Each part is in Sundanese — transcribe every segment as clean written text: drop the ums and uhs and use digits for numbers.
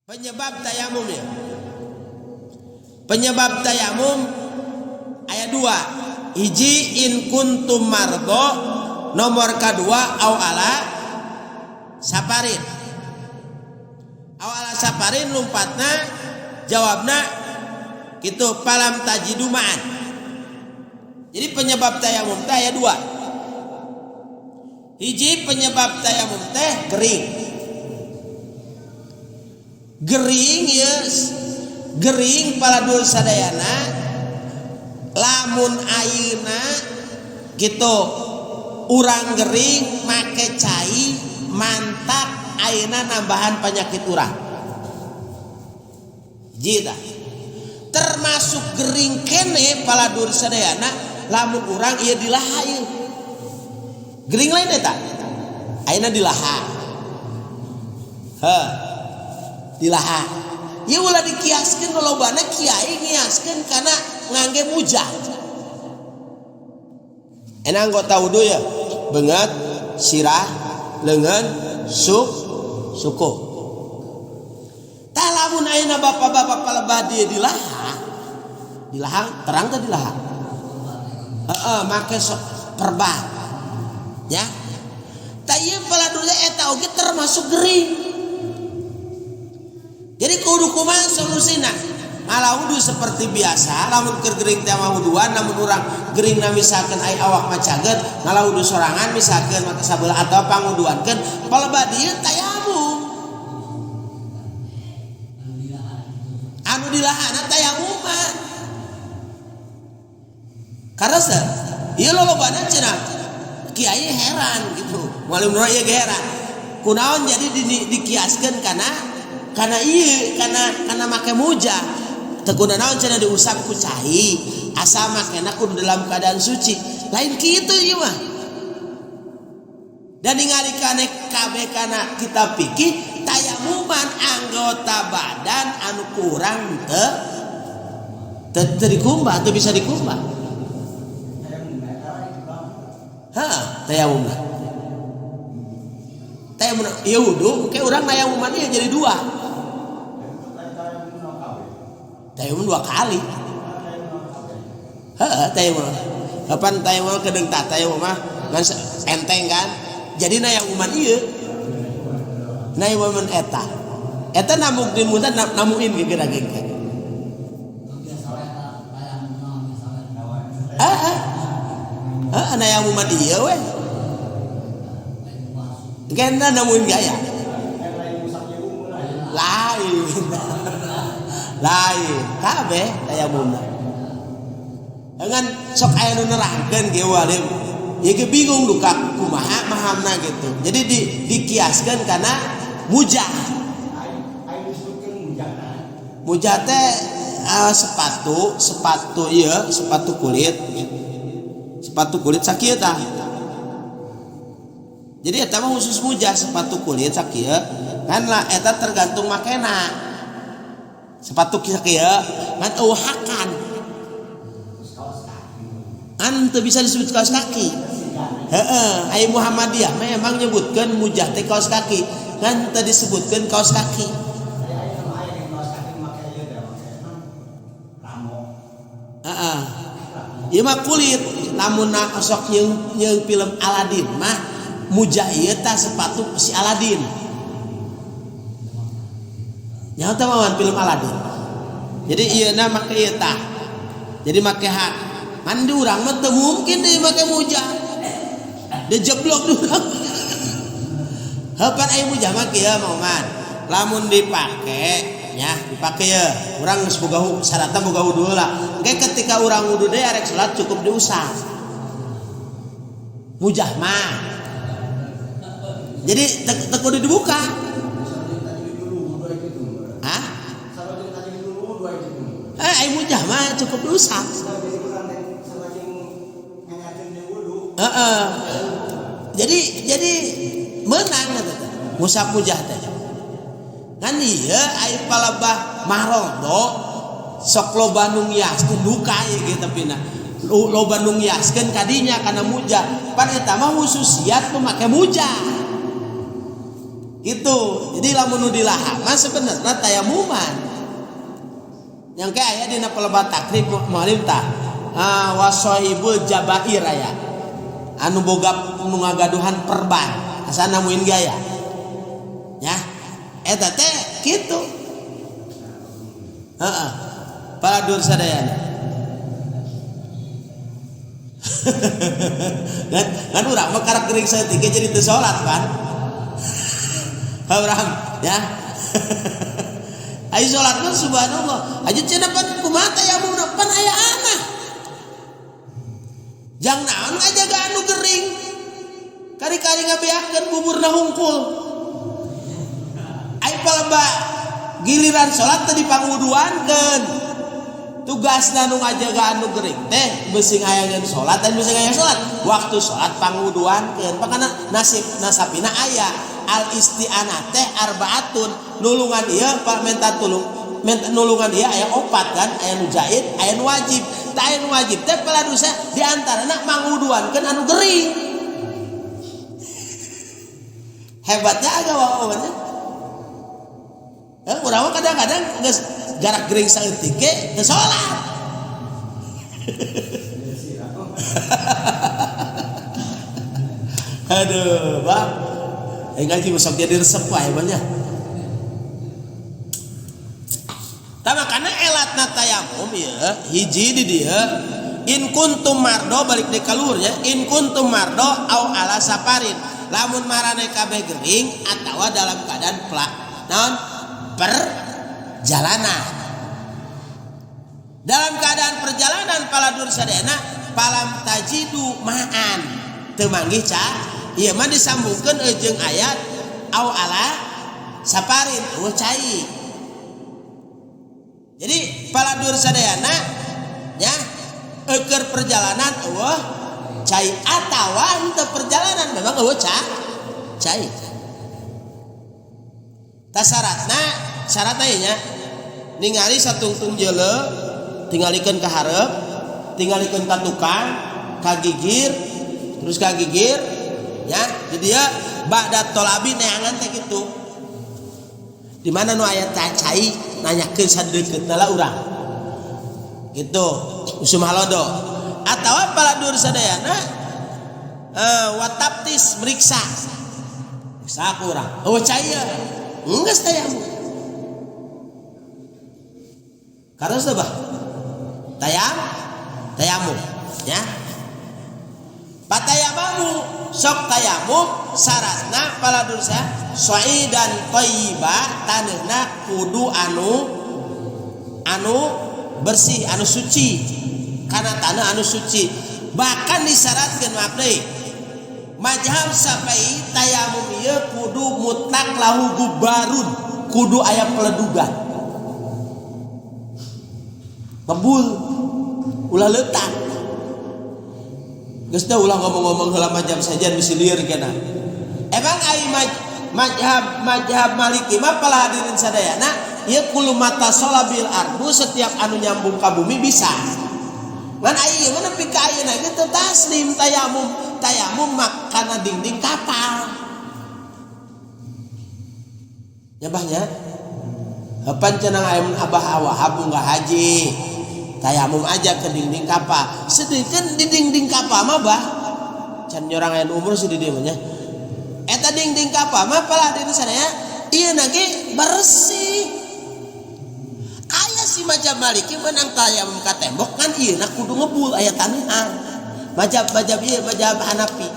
Penyebab tayamum ya. Penyebab tayamum aya dua. Hiji in kuntum mardo, nomor kedua au ala saparin. Au ala saparin lumpatna jawabna gitu falam tajidu ma'an. Jadi penyebab tayamum teh aya dua. Hiji penyebab tayamum teh gering. Gering ya, gering paladul sadayana lamun ayeuna gitu urang gering make cai mantak ayeuna nambahan penyakit urang. Hiji tah. Termasuk gering kene paladul sadayana lamun urang ieu dilaha ieu. Gering lain eta. Ayeuna dilaha. Heh. Dilaha. Ieu ulah dikiaskeun lolobana kiai ngiaskeun kana ngangge mujah. Enak anggota wudu ya, beungeut, sirah, leungeun, suku. Tah lamun ayeuna bapak-bapak palebah dieu dilaha. Dilaha terang teh dilaha. Heeh, make sok perban. Ya. Tah ieu paladurna eta oge termasuk gering. Jadi kudu kumaha solusina? Malah wudu seperti biasa, lamun keur gering teh mah wuduan, lamun urang gering na misalkeun ai awak mah caget, ngalah wudu sorangan misalkeun make sabelah atawa panguduankeun, palebah dieu tayamum. Anu dilahana tayamuman. Karena ieu lolobana cenah kiai heran gitu. Muallim nur ieu ge heran. Kunaon jadi dikiaskeun kana ieu kana make mujah. Teu kuna naon cenah diusap ku cai, asa makena kudu dalam keadaan suci. Lain kitu ieu mah. Dan ningali kane kabeh kana kitab fikih tayamuman anggota badan anu kurang teu dikumbah, teu bisa dikumbah. Heeh, tayamum. Tayamum ieu wudu, ke urang nayamuman ieu jadi dua. Tayamum dua kali. Heeh, tayamum. Kapan tayamum kedeung tah tayamum mah ngan enteng kan. Jadi nayamuman ieu. Nayamuman eta. Eta namuk di muda namuin geura ge. Heeh. Heeh, nayamuman ieu we. Kena namuin gaya. Lain. Lain kabeh tayamumna. Dengan sok aya nu nerangkeun ge walim. Ieu ge bingung duka kumaha mahamna gitu. Jadi dikiaskeun kana mujah. Mujah teh sepatu ieu, sepatu kulit. Sepatu kulit sakieu tah. Jadi eta mah khusus mujah sepatu kulit sakieu kan lah eta tergantung makena. Sepatu sakieu ngan eueuh hakan. Kan teu bisa disebut kaos kaki. Heeh, ai Muhammadiyah mah emang nyebutkeun mujah teh kaos kaki, ngan teu disebutkeun kaos kaki. Heeh. Ieu mah kulit, lamun sok nyeung film Aladin mah mujah ieu tah sepatu si Aladin. Nyaho teh mah film Aladin. Jadi ieu na make ieu tah. Jadi make hak. Kan di urang mah teu mungkin deui make mujah. Dia jeblok di urang. Heupan aya mujah mah kieu mah man. Lamun dipake nya dipake ye. Urang geus boga syaratna boga wudu heula. Engke ketika urang wudu deui arek salat cukup diusap. Mujah mah. Jadi teu kudu dibuka. Hah? Ai mujah mah cukup diusap. Heeh. Jadi menang eta teh. Ngusap mujah teh. Ngan ieu ai palebah marodo sok loba nu ngiaskeun duka ieu ge tapi na. Loba nu ngiaskeun kadinya kana mujah. Pan eta mah khususiat nu make mujah. Gitu. Jadi lamun nu dilahap mah sebenarnya tayamuman. Yang kayak aya dina pelebat takrib mualim tah. Wasohibul jabair aya. Anu boga nu ngagaduhan perban. Asa namuin gaya. Ya. Eta teh kitu. Heeh. Para dur sadayana. Kan urang mah karak gering saeutik ge jadi teu salat kan. Urang ya. Ayo salat mah subhanallah. Aja cenah pan kumaha tayamumna pan aya anah. Jang naon ngajaga anu gering. Kari-kari ngabeakeun buburna hungkul. Ai paleba giliran salat teh dipangwuduankeun. Tugasna nu ngajaga anu gering teh beusi ngayangeun salat dan beusi ngayangeun salat. Waktu salat pangwuduankeun. Pakana nasib nasabina aya al isti'anah teh arbaatun nulungan ieu pak minta tulung minta nulungan ieu aya opat kan aya nu zaid aya nu wajib. Tah aya nu wajib teh paladusa di antarana mangwuduankeun anu gering. Hebatnya agama mah. Urang mah kadang-kadang geus jarak gering saeutik ge teu salat. Aduh, Bang. Ngaji besok jadi resep wae banyak. Tah makana elatna tayamum ieu hiji di dieu in kuntum mardo balik deui ka luhur nya in kuntum mardo au ala safarin lamun marane kabeh gering atawa dalam keadaan plak naon perjalanan. Dalam keadaan perjalanan paladur sadayana palam tajidu ma'an teu manggih ca ieu mah disambungkeun jeung ayat au ala safarin eueuh cai. Jadi paladur sadayana nya eueur perjalanan eueuh cai atawa henteu perjalanan memang eueuh cai. Tah syaratna syaratna ieu nya ningali satungtung jeuleu tingalikeun ka hareup tingalikeun ka tukang ka gigir terus ka gigir ya jadi dia ba'da tolabi neangan teh kitu. Di mana nu aya cai nanyakeun sadeukeutna lah urang. Gitu, usum halodo. Atawa paladur sadayana wataptis meriksa. Meriksa ku urang. Oh cai ye. Geus tayamum. Karena bah tayamum ya. Patayamamu sok tayamum syaratna paladur sa'idan thayyiba taneuhna kudu anu bersih anu suci kana tanah anu suci bahkan disyaratkeun maaf deui mazhab Syafi'i tayamum ieu kudu mutlak lahu gubarun kudu aya peledugan ngebul ulah leutak. Geus teh ulah ngomong-ngomong heula majhab sajian bisi lieur kena. Emang ai mazhab Maliki mah pala hadirin sadayana ieu kullu mata sholabil ardu setiap anu nyambung ka bumi bisa. Ngan ai ieu mah nepi ka ayeuna ge teu taslim tayamum makana dinding kapal. Nya bah nya. Hapan cenah aya mun Abah Wahab munggah haji. Tayamum aja ke dinding kapal. Sedengkeun di dinding kapal mah bah can nyorang aya umur si di dieu mah nya. Eta dinding kapal mah palah di sana ya. Ieu na ge bersih. Aya si mazhab Maliki menang tayamum ka tembok kan ieu na kudu ngebul aya taneuhan. Mazhab ieu mazhab Hanafi.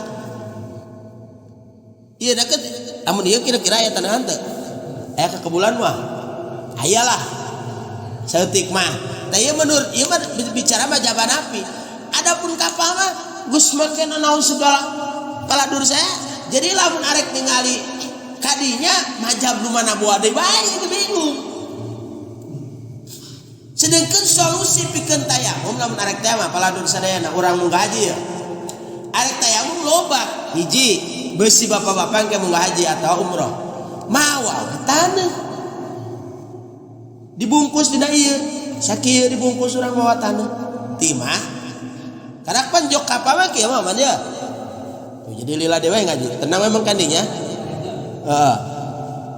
Ieu na ke lamun ieu kira-kira aya taneuhan teu? Aya kekebulan mah. Aya lah. Saeutik mah. Tah ieu menurut ieu mah bicara mazhab Hanafi. Adapun kapal mah geus make naon segala paladur saya. Jadi lamun arek ningali kadinya mazhab nu mana boa deui bae ieu bingung. Sedengkeun solusi pikeun tayamum lamun arek teh mah paladur sadayana urang munggah haji ya. Arek tayamum loba hiji beusi bapak-bapak engke munggah haji atau umroh. Mawa taneuh dibungkus dina ieu. Sakieu dibungkus urang mawa taneuh timah. Karena pan jok kapal mah kieu mah man ya. Tuh, jadi lila dewe ngaji. Tenang memang kandinya. Heeh.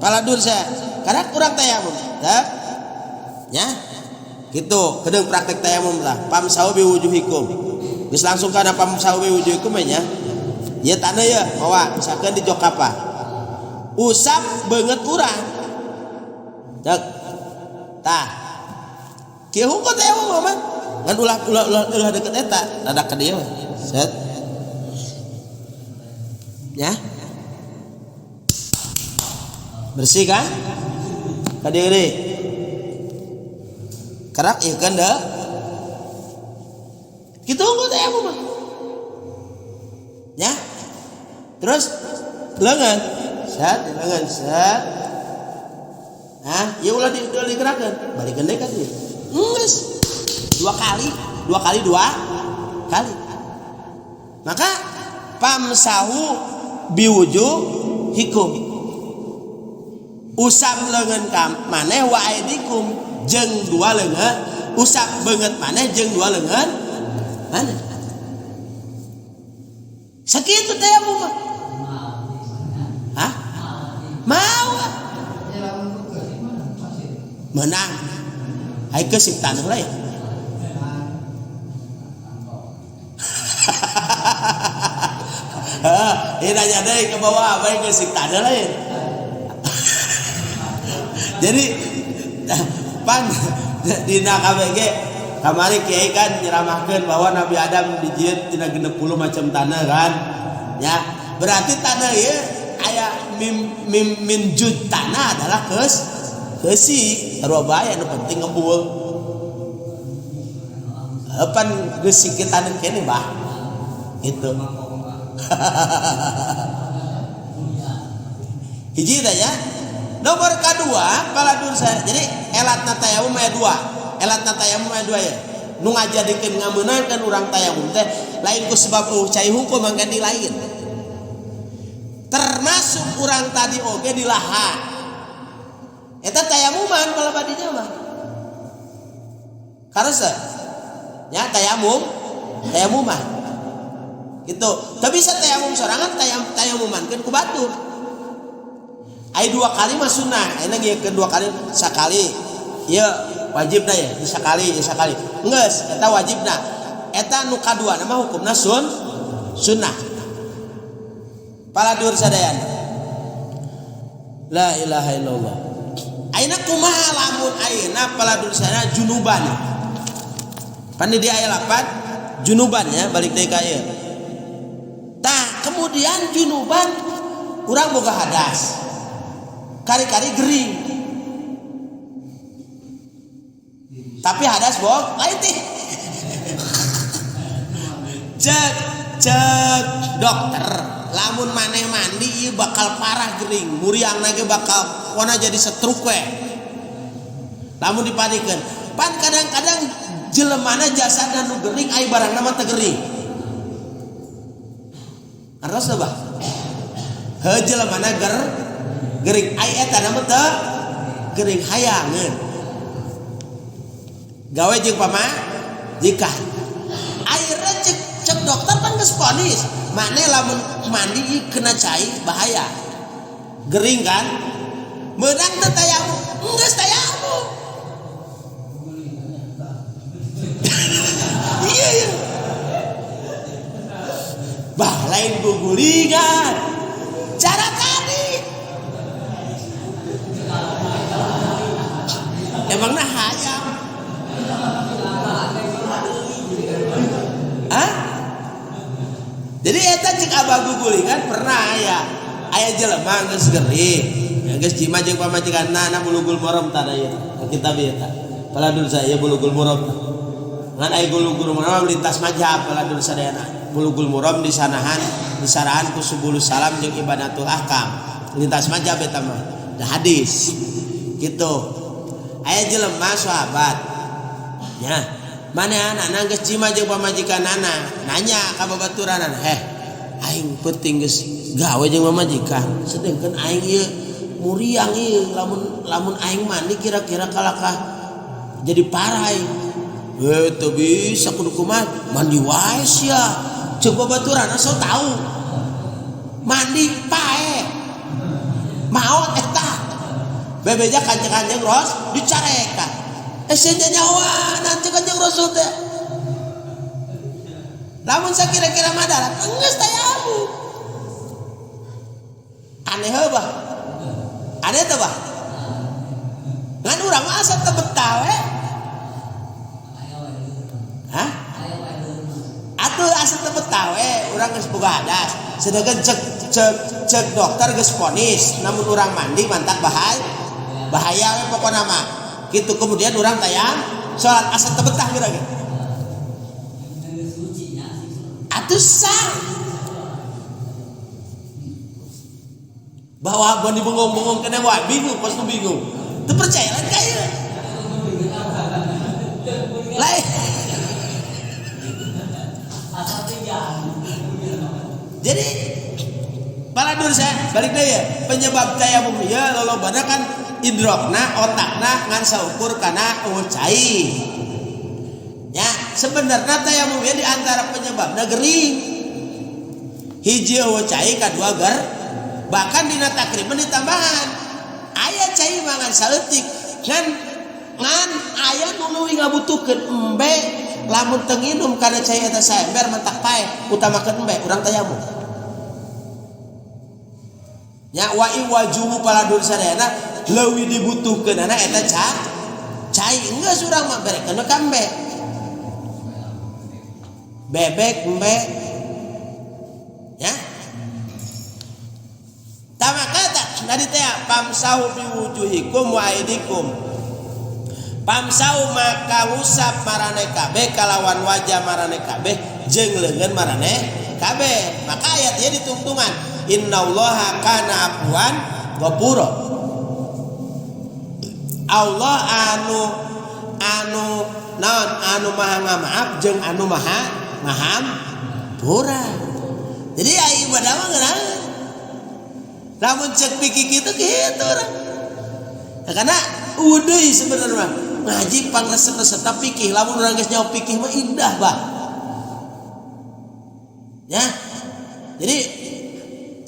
Paladur saya karena kurang tayamum tah ya gitu kedeung praktek tayamum lah pamsahu biwujuhikum geus langsung kana pamsahu biwujuhikum nya ieu taneuh ya mawa misalkan di jokapa usap beungeut urang cek tah kieu hungkul tayamum mah ngan ulah ulah ulah ulah deket eta rada ka dieu set ya bersih kan ka dieu deui kerak ieu kan da kitu hungkul tayamum mah ya terus lengan set lengan set nah ya ulah di ulah digerakkan balikan deui ka dieu geus dua kali dua kali dua kali maka pamsahu biwujuhikum usap leungeun ka maneh wa aidikum jeung dua leungeun usap beungeut maneh jeung dua leungeun maneh sakitu tayamum mah. Hah? Mau menang ai keusik taneuh lain. Heeh, ieu nanya deui ke bawah apa yang geusik taneuh lain. Jadi pan dina KBG kamari kiai kan nyeramahkeun bahwa Nabi Adam dijieun tina 60 macam tanah kan. Ya, berarti tanah ieu aya mim mim min jud tanah adalah keus keusi sarua bae nu penting ngebul. Pan geus kita taneuh kene bah. Gitu. Hiji teh ya. Nomor kedua paladur saya. Jadi elatna tayamum aya dua. Elatna tayamum aya dua ya. Nu ngajadikeun ngameunangkeun urang tayamum teh lain ku sebab cai hukum mangka di lain. Termasuk urang tadi oge di lahan. Eta tayamuman kalau badinya mah. Karena ya tayamum, tayamuman. Gitu. Tapi bisa tayamum sorangan tayamumankeun ku batur. Ai dua kali mah sunnah, ayeuna ngiekeun dua kali sakali. Ieu wajibna ya, sakali, ya sakali. Geus, eta wajibna. Eta nu kadua mah hukumna sunnah. Paladur sadayana. La ilaha illallah. Ayeuna kumaha lamun ayeuna paladur sadayana junuban. Pan di aya lapat junuban ya, balik deui ka ieu. Tah, kemudian junuban urang boga hadas. Kari-kari gering. Tapi hadas bog lain teh. Cek cek dokter, lamun maneh mandi ieu bakal parah gering, muriangna ge bakal pokona jadi setruk we. Lamun dipanikeun, pan kadang-kadang jelemana jasadna nu gering ai barangna mah teu gering. Artos teu bah? Heuh jelemana gering ai eta na mah teu gering hayangeun. Gawe jeung pamajikan. Akhirnya cek dokter kan geus vonis, maneh lamun mandi ieu kena cai bahaya. Gering kan? Meunang teu tayamum? Geus tayamum. Iya iya. Bah lain gugulingan. Cara tadi. Emangna hayam? Hah? Jadi eta cek abah gugulingan pernah aya. Aya jelema geus gering. Ya geus jima jeung pamajikanna na Bulughul Maram tah ieu. Kitab ieu tah. Paladur saya Bulughul Maram. Ngan aya Bulughul Maram lintas mazhab paladur sadayana. Bulughul Maram disanahan disarahan ku Subulus Salam jeung Ibanatul Ahkam. Lintas mazhab eta mah. Da hadis. Gitu. Aya jelema sahabat. Ya, manehna geus jima jeung pamajikanana, nanya ka babaturanana, "Heh, aing peuting geus gawe jeung pamajikan, sedengkeun aing ieu muriang ieu lamun lamun aing mandi kira-kira kalakah jadi parah aing." Teu bisa kudu kumaha, mandi wae sia. Ceuk babaturanna so tau. Mandi pae. Maot eta. Bebeja ka Kanjeng Ros dicarekan. Eh sieun nyahoan cek Kanjeng Rasul teh. Lamun sakira-kira madarat geus tayamum. Aneh heuh bah. Aneh teh bah. Ngan urang mah asa teu betah we. Hah? Atuh asa teu betah we, urang geus boga hadas. Sedangkan cek cek cek dokter geus vonis, namun urang mandi mantak bahaya. Bahaya we pokona mah. Gitu kemudian urang tayang salat asa teu betah geura ge. Atuh sah. Bahwa bon dibengong-bengong kena wae bingung, pas nu bingung. Teu percaya lain ka ieu. Lain. Jadi para saya balik deui ya, penyebab tayamum ieu lolobana kan idrokna otakna ngan saukur kana eueuh cai. Ya, sebenarnya tayamum ieu di antara penyebabna gering. Hiji eueuh cai, kadua ger. Bahkan dina takriban ditambahan aya cai mangan saeutik ngan ngan aya nu leuwih ngabutuhkeun embe lamun teu nginum kana cai eta saember mentak paeh utamakeun embe urang tayamum. Nya wa iwajuhu paladur sadayana leuwih dibutuhkeunana eta cai geus urang mah berekeun ka embe. Bebek embe. Ya. Tama kata tadi teh pamsahu biwujuhikum wa aidikum. Pamsahu maka ngusap marane kabeh kalawan wajah marane kabeh jeung leungeun marane kabeh. Maka ayat ieu ditungtungan innallaha kana afuwan ghafura. Allah anu anu naon anu maha ngamaaf jeung anu maha mahampura. Jadi aya ibadah mah ngeunaheun. Lamun cek pikir kitu kitu urang. Nah, karena udeui sebenarnya mah ngaji pangresep-resep tapi pikir lamun urang geus nyaho pikir mah indah bah. Ya. Jadi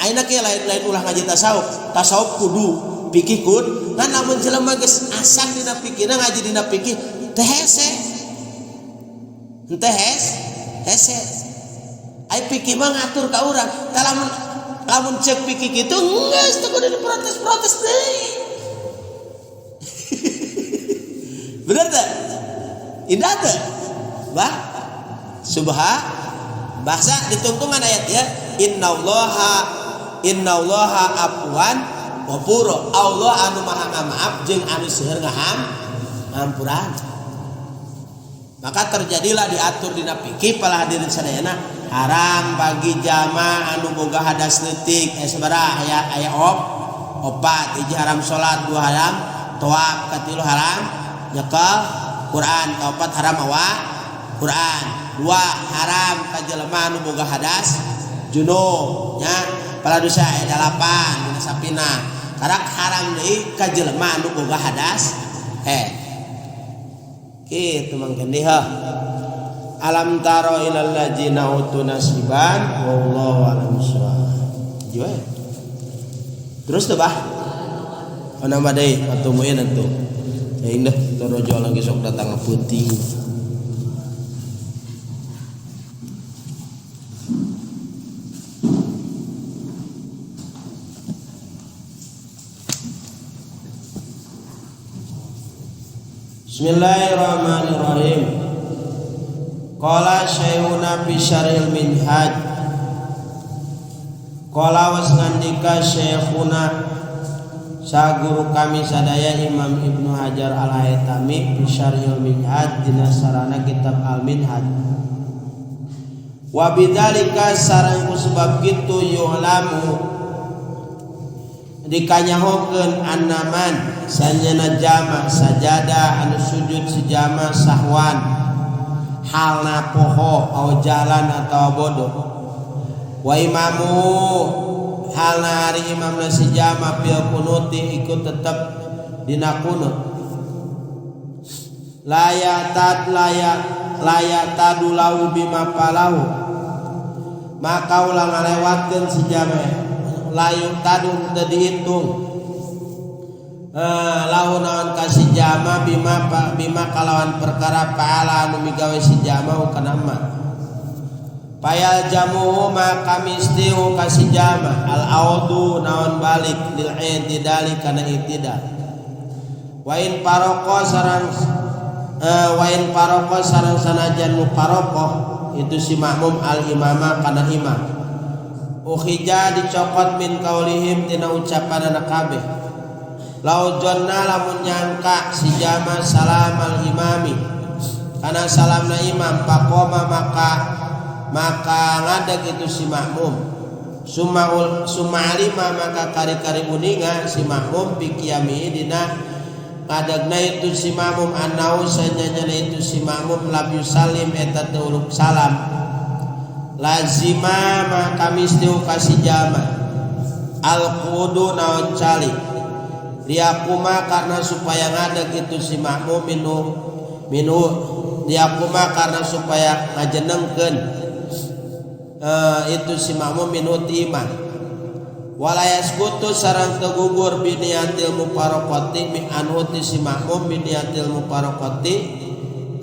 ayeuna ke lain-lain ulah ngaji tasawuf, tasawuf kudu pikir kud. Kan lamun jelema geus asak dina pikirna ngaji dina pikir teh hese. Henteu hese. Ai pikir mah ngatur ka urang. Tah lamun lamun cek pikir kitu geus teu kudu diprotes-protes deui. Bener teh? Indah teh? Bah? Subha bahasa ditungtungan ayat ya innallaha innallaha afuwan ghafur. Allah anu maha ngamaaf jeung anu seueur ngahampuran. Maka terjadilah diatur dina fikih para hadirin sadayana haram bagi jamaah anu boga hadas leutik sabaraha aya aya opat hiji haram salat, dua haram tawaf, katilu haram nyekel Quran, kaopat haram mawa Quran, dua haram ka jelema anu boga hadas junub nya para dosa aya 8 dina sapina karak haram deui ka jelema anu boga hadas kitu mangkeun deui heuh. Alam taro ilal ladzina utu nasiban wallahu a'lam bissawab. Jiwa. Terus tuh bah. Oh nambah deui patumuin atuh. Ya indah torojo lagi sok datang peuting. Bismillahirrahmanirrahim. Qala syekhuna fi syarhil minhaj. Qala was ngandika syekhuna saguru kami sadaya Imam Ibnu Hajar Al-Haytami fi syarhil minhaj dina sarana kitab Al-Minhaj. Wa bidzalika sareng ku sebab kitu yu'lamu dikanyahokeun annaman sanyana jama sajada anu sujud sejama sahwan halna poho au jalan atau bodoh wa imamu halna hari imamna sejama fil kunuti ikut tetep dina kunut layak layak tadulau bima palahu maka ulah ngalewatkeun sejama layu tadu teu dihitung Lahu naon kasih jama bima bima kalawan perkara paala anu migawe si jama kana ma payal jamu maka mistihu kasih jama al audu naon balik lil i'tidali kana i'tidal wa in paroko sareng wa in paroko sareng sanajan muparoko itu si makmum al imama kana imam ukhija dicokot min kaulihim tina ucapan anak kabeh lau jonna lamun nyangka si jama salam al imami kana salamna imam pakoma maka ngadeg itu si makmum summa alima maka kari-kari uninga si makmum biqiyami dina ngadegna itu si makmum annau sanyanyana itu si makmum lam yusallim eta teu uluk salam lazima maka mistiu kasih jama al qudu naon calik liakuma karena supaya ngadeg itu si makmum minu liakuma karena supaya ngajenengkeun itu si makmum minu ti imam wala yasbutu sareng teu gugur biniatil mufaraqati mi anhu ti si makmum biniatil mufaraqati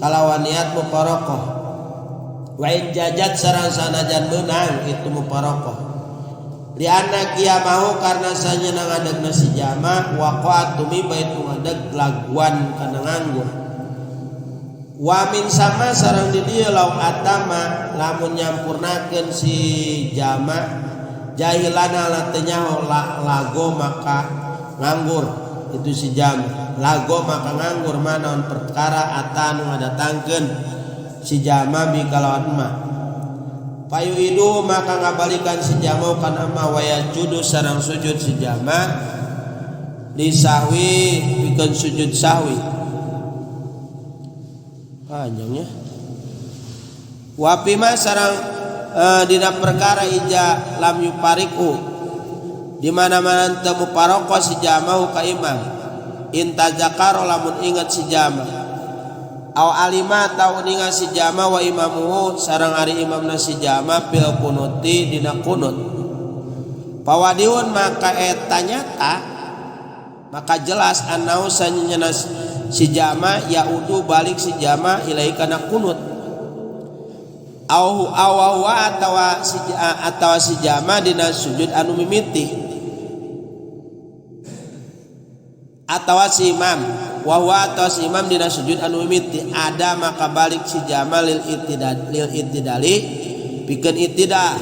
kalawan niat mufaraqah wa in jajat sareng sanajan meunang itu mufaraqah lianna qiyamahu karena sanyana ngadegna si jama waqa'at tumiba itu ngadeg laguan kana nganggur wa min sama sareng di dieu lau atama lamun nyampurnakeun si jama jahilana la teu nyaho lago maka nganggur itu si jama lago maka nganggur manaon perkara ata nu ngadatangkeun si jama bi kalawan ma payu idu maka ngabalikan si jama kana ma waya judu sareng sujud si jama li sahwi pikeun sujud sahwi panjangnya wa bima sareng dina perkara ija lam yupariku di mana-mana teu muparoko si jama ka imam intazakaro lamun ingat si jama aw alima tau ninga si jama wa imamuhu sareng ari imamna si jama fil kunuti dina kunut pawadiun maka eta nyata maka jelas annau sanyana si jama yaudu balik si jama ilai kana kunut au awawa atawa si jama dina sujud anu mimiti atawa si imam wa atawa si imam dina sujud anu mimiti ada maka balik si jama lil itidali pikeun itida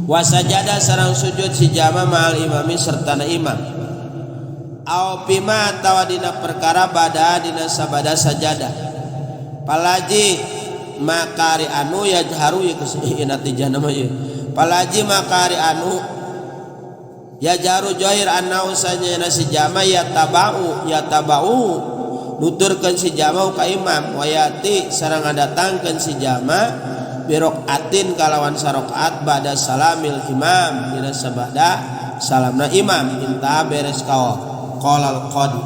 wa sajada sareng sujud si jama ma'al imami sertana imam au bima atawa dina perkara bada dina sabada sajada palaji maka ari anu yajharu ye natijah nama ye palaji maka ari anu ya jaru johir annau sanyana si jama ya tabau nuturkeun si jama ka imam wayati sareng ngadatangkeun si jama birokaatin kalawan sarokaat ba'da salamil imam dina sabada salamna imam inta beres kaol qolal qadi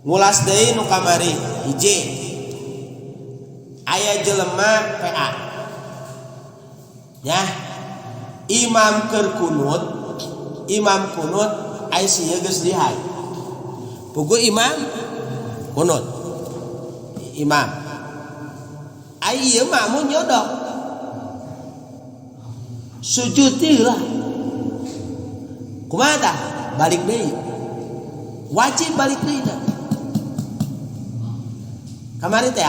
ngulas deui nu kamari hiji aya jelema PA ya imam keur kunut imam kunut aya si ieu geus lihai puguh imam kunut imam aya ieu makmum nyodok sujud lah kumaha tah balik deui wajib balik deui tah kamari teh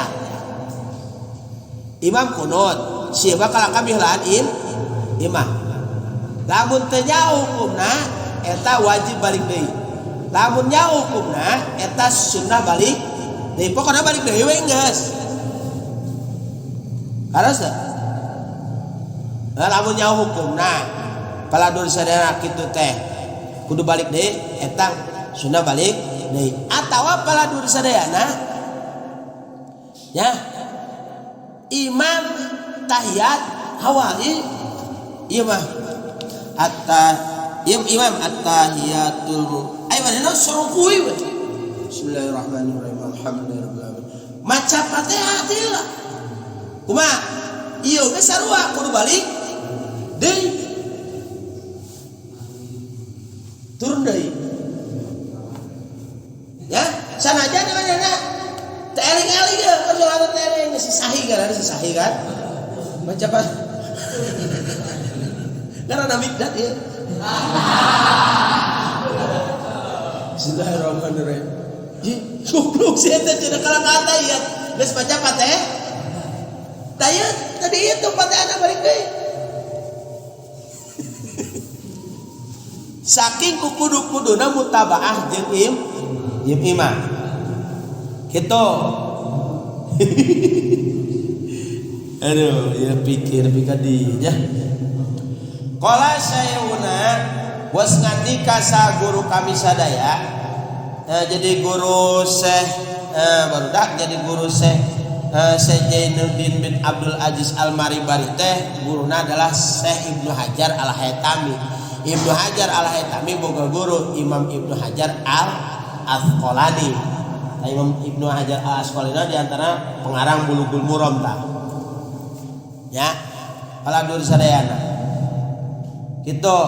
imam kunut sieu bakal kamilaan imam lamun teu nyaho hukumna eta wajib balik deui lamun nyaho hukumna eta sunnah balik deui pokona balik deui we geus harus teu lamun nyaho hukumna paladur sadaya kitu teh kudu balik deui eta sunnah balik deui atawa paladur sadayana ya imam tahiyat awal ieu mah atta imam attahiyatul ayo manehna sorong kuy we bismillahirrahmanirrahim alhamdulillahirabbil alamin maca Fatihah teh lah kumaha ieu ge sarua kudu balik deui turun deui. sahih kan ada sahih kan? Baca apa? Karena Mikdad ya. Bismillahirrahmanirrahim. Ih, goblok sih eta cenah kalah kata ya. Geus baca Fatihah. Taya tadi itu Fatihah balik deui. Saking kukudu-kuduna mutabaah jeung imam. Gitu. Aduh, ya pikir dinya. Qala syekhuna was ngandika sa guru kami sadaya. Jadi guru Syekh barudak jadi guru Syekh Syekh Jainuddin bin Abdul Aziz Al-Maribari teh guruna adalah Syekh Ibnu Hajar Al-Haytami. Ibnu Hajar Al-Haytami boga guru Imam Ibnu Hajar Al-Asqalani. Nah, Imam Ibnu Hajar Al-Asqalani di antara pengarang Bulughul Maram tah. Ya, paladur sadayana. Gitu.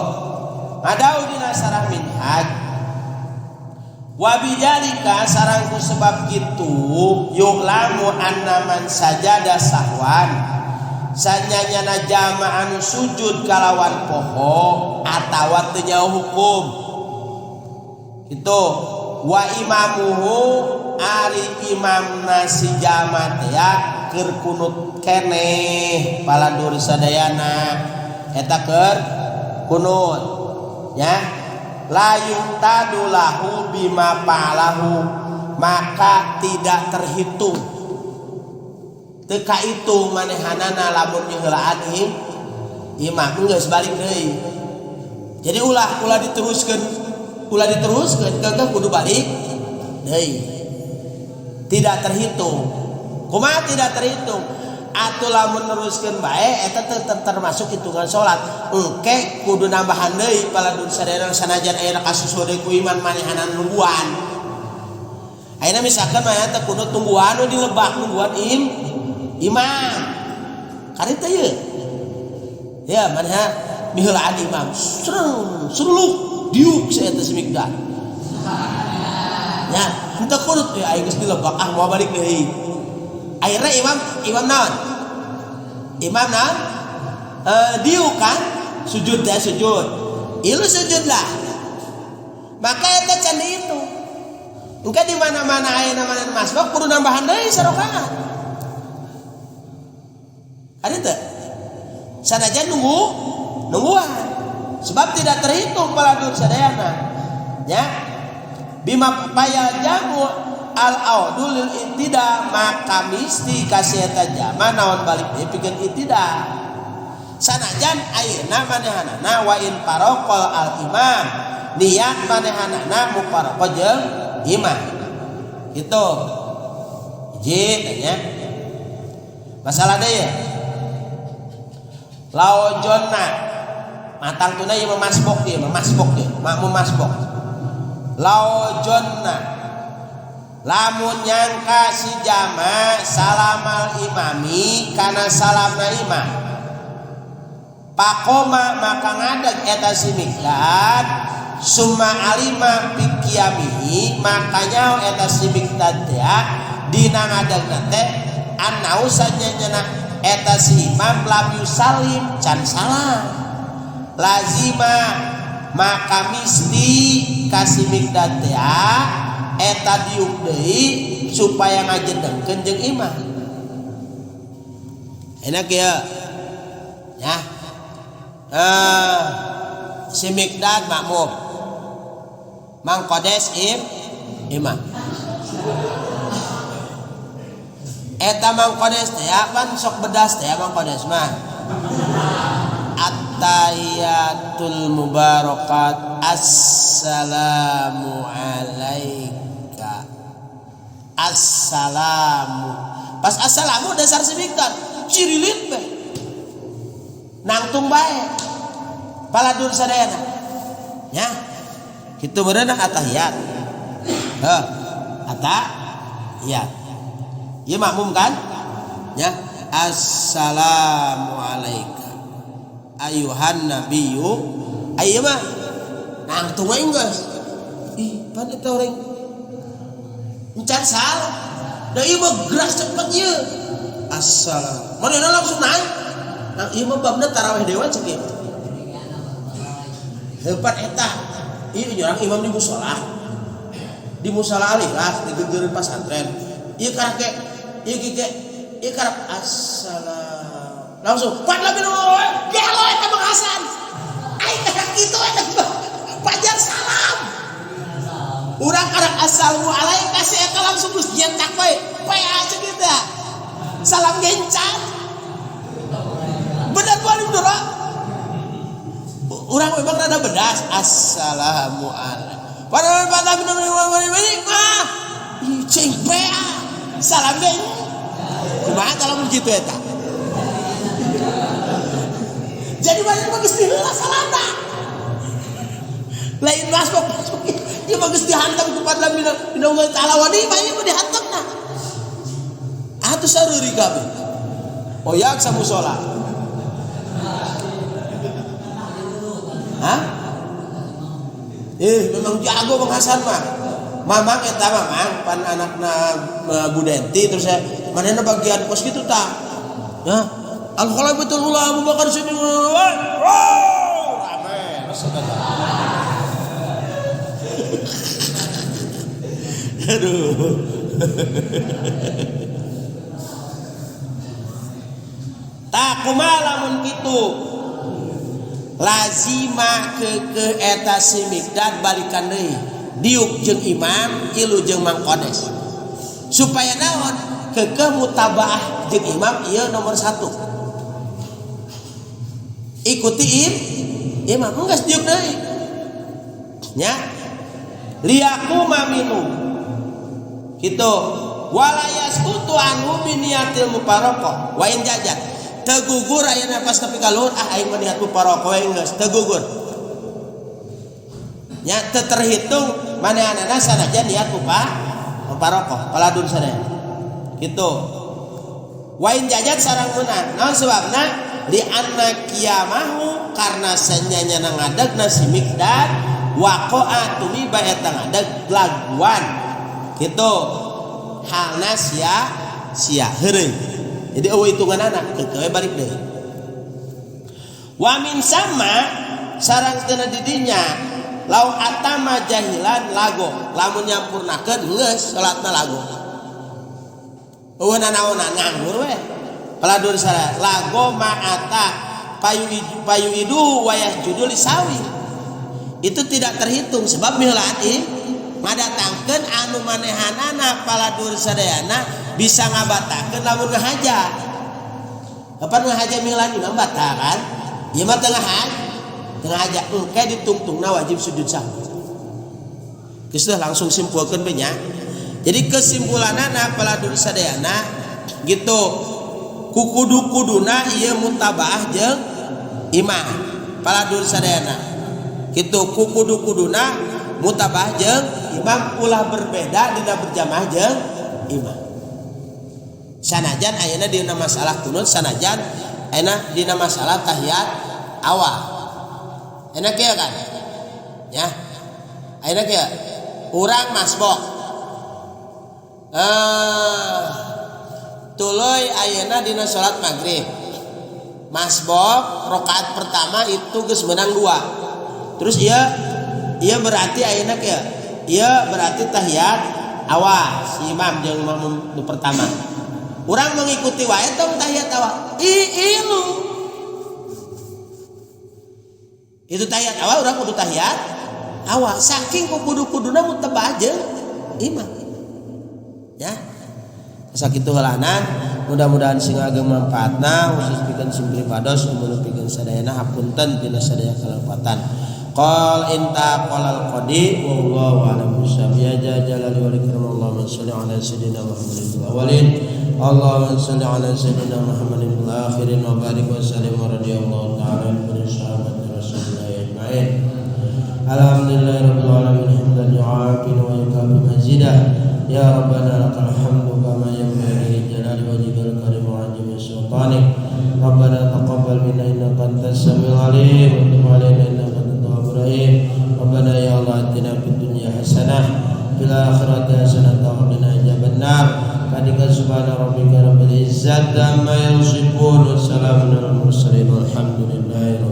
Ngadau dina sarah minhaj. Wa bidzalika sarang ku sebab kitu yu'lamu anna man sajada sahwan sanyanyana jama anu sujud kalawan poho atawa teu nyaho hukum. Gitu. Wa imamuhu ari imamna si jama teh keur kunut keneh paladur sadayana eta keur kunut ya. La yuqtadu lahu bima fa'alahu maka tidak terhitung teu kaitung manehanana lamun miheulaan imam geus balik deui. Jadi ulah diteruskeun keukeuh kudu balik deui. Tidak terhitung. Kumaha tidak terhitung? Atuh lamun neruskeun bae eta termasuk hitungan salat. Engke kudu nambahan deui paladun sadayana sanajan aya kasus deui ku iman manehanan nungguan. Ayeuna misalkan mah eta kudu tungguan di lebak nungguan imam. Karita ieu. Ya maneha miheulaan imam. Sereng, seruluk diuk saeta si Mikdad. Ya, henteu kunut ya aing geus dilebak ah moal balik deui. Akhirnya imam naon? Imam naon? Diuk kan? Sujud ya sujud. Ilu sujud lah. Maka eta can dihitung. Engke di mana-mana aya namana masbuk kudu nambahan deui sarakaat. Ada teu? Sanajan nungguan. Sebab tidak terhitung paladur sadayana. Ya. Bima paya jamu al-audul ittida maka misti kasih eta jama naon balik deui pikeun ittida. Sanajan ayeuna manehanana wa in paraqal al-imam niat manehanana mufaraqah jeung imam. Gitu. Hiji tanya. Masalah deui ya. Laojonna matang tuna ieu masbuk ieu masbuk ieu makmum masbuk. Laojonna lamun nyangka si jama salamal imami kana salamna imam pakoma maka ngadeg eta si Mikdad summa alima pikiamihi maka nyaho eta si Mikdad teh dina ngadegna teh annau sanyanyana eta si imam lam yusalim can salam lazima maka misti ka si Mikdad teh eta diuk deui supaya ngajedengkeun jeung imam. Enak ya. Ya. Si Mikdad makmum. Mang Kodes imam. Eta Mang Kodes teh pan sok bedas teh Mang Kodes mah. At-tahiyatul mubarakat. Assalamu alaika. Assalamu. Pas assalamu dasar si Mikdad cirilit be. Nangtung bae. Paladur sadayana. Ya. Kitu beunang atahiyat. Heh. Atahiyat. Ieu makmum kan? Ya. Assalamu alaika. Ayuhan nabiyyu. Ayeuna mah nangtung we geus. Ih, pan eta urang encan salah. Da ieu mah gerak cepet ieu. Assalam. Manehna langsung naik. Nah, ieu mah babna tarawih dewa cek ieu. Hebat eta. Ieu urang imam di musala. Di musala Al-Ikhlas di geugeureun pasantren. Ieu karak ge, ieu ge, ieu karak assalam. Langsung pat lebih gelo eta Bang Hasan. Aing karak kitu eta pajar salam. Urang karak assalamualaikum kasih eta langsung geus nyentak we. PA cek eta. Salam gencan. Bener paling dora. Urang memang rada bedas. Assalamualaikum. Padahal pada mah. Cing PA. Salam gen. Kumaha kalau gitu eta? Jadi banyak bagus diheula salamna. Lain masuk ieu bagus dihantam ku padla minallah taala wadi banyak mah dihantamna. Atuh sareuri kabeh. Oyak sa musola. Hah? Memang jago Bang Hasan mah. Mamang eta mamang pan anakna Bu Denti terus ya manehna bagian kos kitu tah. Ya. Al Khalifatul Ula Abu Bakar Siddiq. Rame. Aduh. Tak kumaha lamun kitu. Lazima ke eta si Mikdad balikan deui. Diuk jeung imam, ilu jeung Mang Kodes. Supaya naon? Kekeh mutabaah jeung imam ieu nomor 1. Ikuti imam geus diuk deui. Nya. Liyaquma minhu. Kitu. Wala yasqutu anhu bi niyatil mufaraqah wa in jajat. Tegugur ayeuna pas tepi ka luhur ah aing mah niat mufaraqah we geus tegugur. Nya teu terhitung manehanana sanajan niat mufaraqah paladun sadaya. Kitu. Wa in jajat sareng meunang. Naon sebabna? Li anna qiyamahu karena sanyanya ngadegna si Mikdad waqa'a tumiba eta ngadeg laguan. Kitu. Halna sia sia heureuy. Jadi eueuh hitunganana keukeuh balik deui. Wa min sama sareng cenah di dinya lau atama jahilan lago lamun nyampurnakeun geus salatna lago. Eueuh nanaonan nganggur we. Peladur salah lago ma'ata payu idu wayah judul sawi. Itu tidak terhitung sebab miheulaan ngadatangkeun anu manehanana paladur sadayana bisa ngabatakeun lamun ngahaja. Kapan ngahaja miheulaan imam batal kan? Ieu mah teu ngahaja engke ditungtungna wajib sujud sahwi. Geus langsung simpulkeun we nya. Jadi kesimpulanana paladur sadayana gitu. Kukudu-kuduna ieu mutabaah jeung imam paladur sadayana. Gitu kukudu-kuduna mutabaah jeung imam ulah berbeda dina berjamaah jeung imam. Sanajan ayeuna dina masalah kunut, sanajan ayeuna dina masalah tahiyat awal. Ayeuna kieu kan? Ya. Ayeuna kieu. Urang masbuk. Tuluy ayeuna dina salat maghrib. Masbuk rakaat pertama itu geus menang 2. Terus ieu berarti ayeuna kieu. Ieu berarti tahiyat awal si imam jeung makmum nu pertama. Urang mengikuti wae tong tahiyat awal. Ilu. Itu tahiyat awal urang kudu tahiyat awal. Saking kudu-kuduna mutabah jeung imam. Ya. Sakitu heulanan, mudah-mudahan sing ageng manfaatna khusus pikeun sim pribados umum pikeun sadayana hapunten dina sadaya kalepatan. Qal inta qalal qadi wallahu a'lam bissawab. Ya jalali wal ikram. Allahumma shalli ala sayyidina Muhammadin fil awwalin, Allahumma shalli ala sayyidina Muhammadin fil akhirin wa barik wa sallim wa radhiyallahu ta'ala an kulli sahabati rasulillah ajmain. Alhamdulillahirabbil alamin hamdan yu'afi wa yukafi mazidah. Ya Rabbana lakal hamdu kama yanbaghi li jalali wajhikal karim wa 'azimi sultanik. Rabbana taqabbal minna innaka antas samiul alim wa tub 'alaina innaka antat tawwabur rahim. Rabbana ya Allah atina fid dunya hasanah fil akhirati hasanah wa qina adzabannar. Fadika subhana rabbika rabbil izzati عما يصفون وسلام على المرسلين والحمد لله.